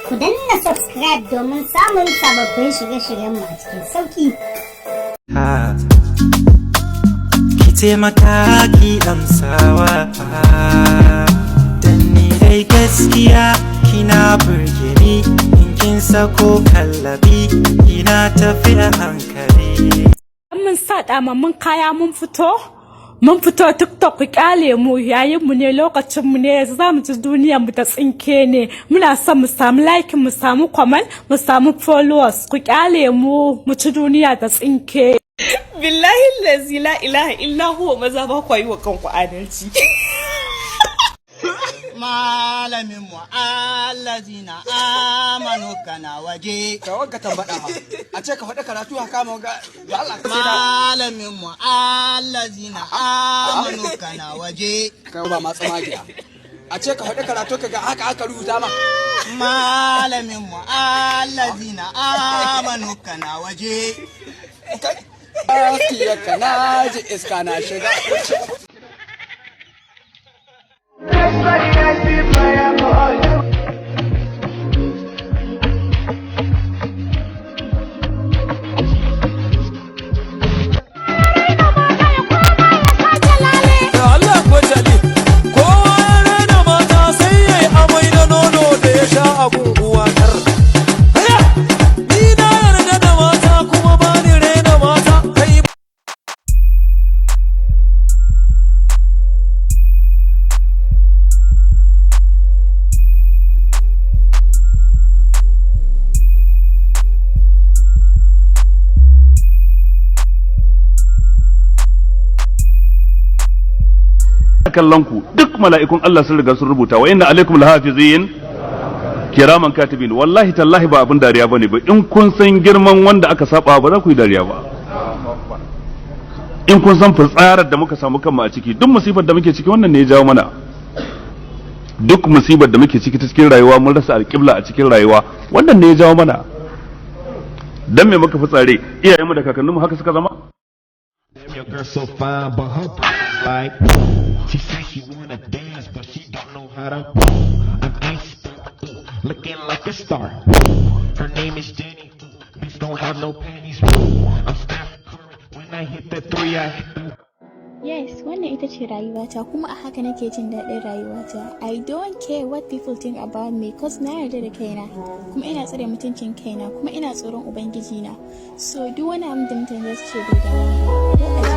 Ku danna subscribe domin samun sababbin shirye-shiryenmu a cikin sauƙi. Ki taimaka ki amsawa, dan ni dai gaskiya kina burge ni. In kin sako kallabi, kina tafi a hankali. Mun sa ɗamammun kaya, mun fito TikTok. Ku kyale mu, yayin mu ne, lokacin mu ne. Yanzu za mu ci duniyar mu ta tsinke ne. Muna son mu samu like, mu samu comment, mu samu followers. Ku kyale mu, mu ci duniya ta tsinke. Billahi lazi la ilaha illa huwa, maza ba kwa yi wa kanku adalci. Malamin mu allazina amanu kana waje. Ka wanka tambada ma a ce ka faɗi karatu haka ma ga da Allah ka sai da. Malamin mu allazina amanu kana waje. Ka ba ma tsamagiya a ce ka faɗi karatu, ka ga haka aka rubuta ma. Malamin mu allazina amanu kana waje. Kai ka na ji iska na shiga. Da Allah ko jali, kowa ya raina mata sai ya yi amai na nono da ya sha abun uwatar. Ni na yarda da mata kuma ba ni raina mata kai. Kallon ku duk mala'ikun Allah sun riga sun rubuta. Wa inna alaikum lahafizin kiraman katibin. Wallahi tallahi ba abin dariya bane ba. In kun san girman wanda aka saba, ba za ku yi dariya ba. In kun san fitsarar da muka samu kanmu a ciki, duk musibar da muke ciki, wannan ne ya jawo mana duk musibar da muke ciki ta cikin rayuwa. Mun rasa alƙibla a cikin rayuwa, wannan ne ya jawo mana. Dan me muka fitsare? Iyayenmu da kakanninmu haka suka zama. Your girl so fine, but her like she say she wanna dance, but she don't know how to. I'm iced up, looking like a star. Her name is Jenny. Bitch don't have no panties. I'm Steph Curry. When I hit the three, I hit the. Yes, wannan ita ce rayuwata kuma a haka nake jin daɗin rayuwata. I don't care what people think about me, 'cause na yarda da kaina kuma ina tsare mutuncin kaina kuma ina tsoron Ubangiji na. So duk wani abin da mutane za su ce bai damu ba. Ko a